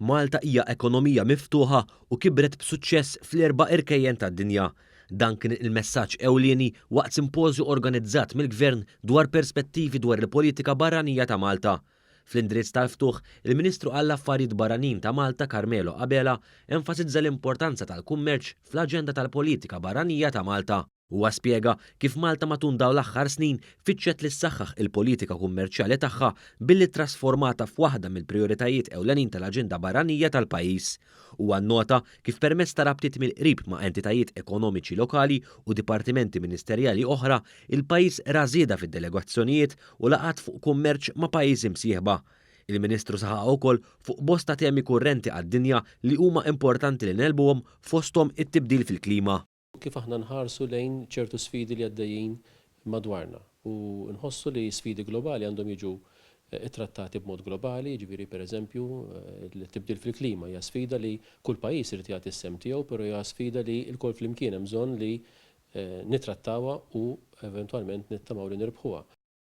Malta hija ekonomija miftuħa u kibret b'suċċess fl-erba' irkejjen tad-dinja. Dan kien il-messaġġ ewlieni waqt simpożju organizzat mill-Gvern dwar perspettivi dwar il-politika barranija ta' Malta. Fl-indirizz tal-ftuħ, il-Ministru għall-Affarijiet Barranin ta' Malta Carmelo Abela enfasizza l-importanza tal-kummerċ fl-aġenda tal-politika barranija ta' Malta. Huwa spjega kif Malta matul dawn l-aħħar snin fittxet li ssaħħaħ il-politika kummerċjali tagħha billi ttrasformatha f'waħda mill-prijoritajiet ewlenin tal-aġenda barranija tal-pajjiż. Huwa nnota kif permezz ta' rabtiet mill-qrib ma' entitajiet ekonomiċi lokali u dipartimenti ministerjali oħra, il-pajjiż ra żieda fid-delegazzjonijiet u laqgħat fuq kummerċ ma' pajjiżi msieħba. Il-Ministru saħaq ukoll fuq bosta temi kurrenti għad-dinja li huma importanti li negħlbuhom fosthom it-tibdil fil-klima. Kif aħna nħarsu lejn ċertu sfidi li għaddejjin madwarna u nħossu li sfidi globali għandhom jiġu ttrattati b'mod globali, jiġifieri pereżempju l-tibdil fil-klima hija sfida li kull pajjiż irid jagħti s-sehem tiegħu però hija sfida li lkoll flimkien hemm bżonn li nittrattawha u eventwalment nittamaw li nirbħuha.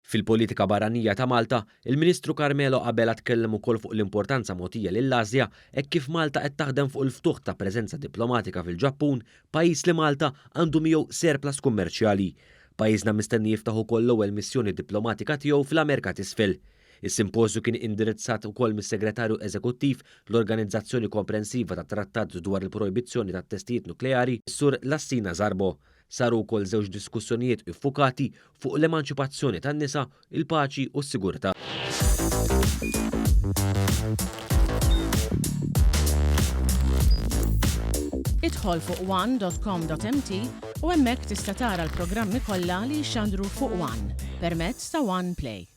Fil-politika barranija ta' Malta, il-Ministru Carmelo Abela tkellem ukoll fuq l-importanza mogħtija lill-Asja hekk kif Malta qed taħdem fuq il-ftuħ ta' preżenza diplomatika fil-Ġappun, pajjiż li Malta għandu miegħu surplus kummerċjali. Pajjiżna mistenni jiftaħ ukoll l-ewwel missjoni diplomatika tiegħu fl-Amerika t'Isfel. Is-simpożju kien indirizzat ukoll mis-Segretarju Eżekuttiv l-Organizzazzjoni Komprensiva tat-Trattat dwar il-Projbizzjoni tat-Testijiet Nukleari, is-Sur Lassina Zarbo. Saru wkoll żewġ diskussjonijiet iffukati fuq l-emanċipazzjoni tan-nisa, il-paċi u s-sigurtà. Idħol fuq one.com.mt u hemmhekk tista' tara l-programmi kollha li jixxandru fuq One permezz ta' One Play.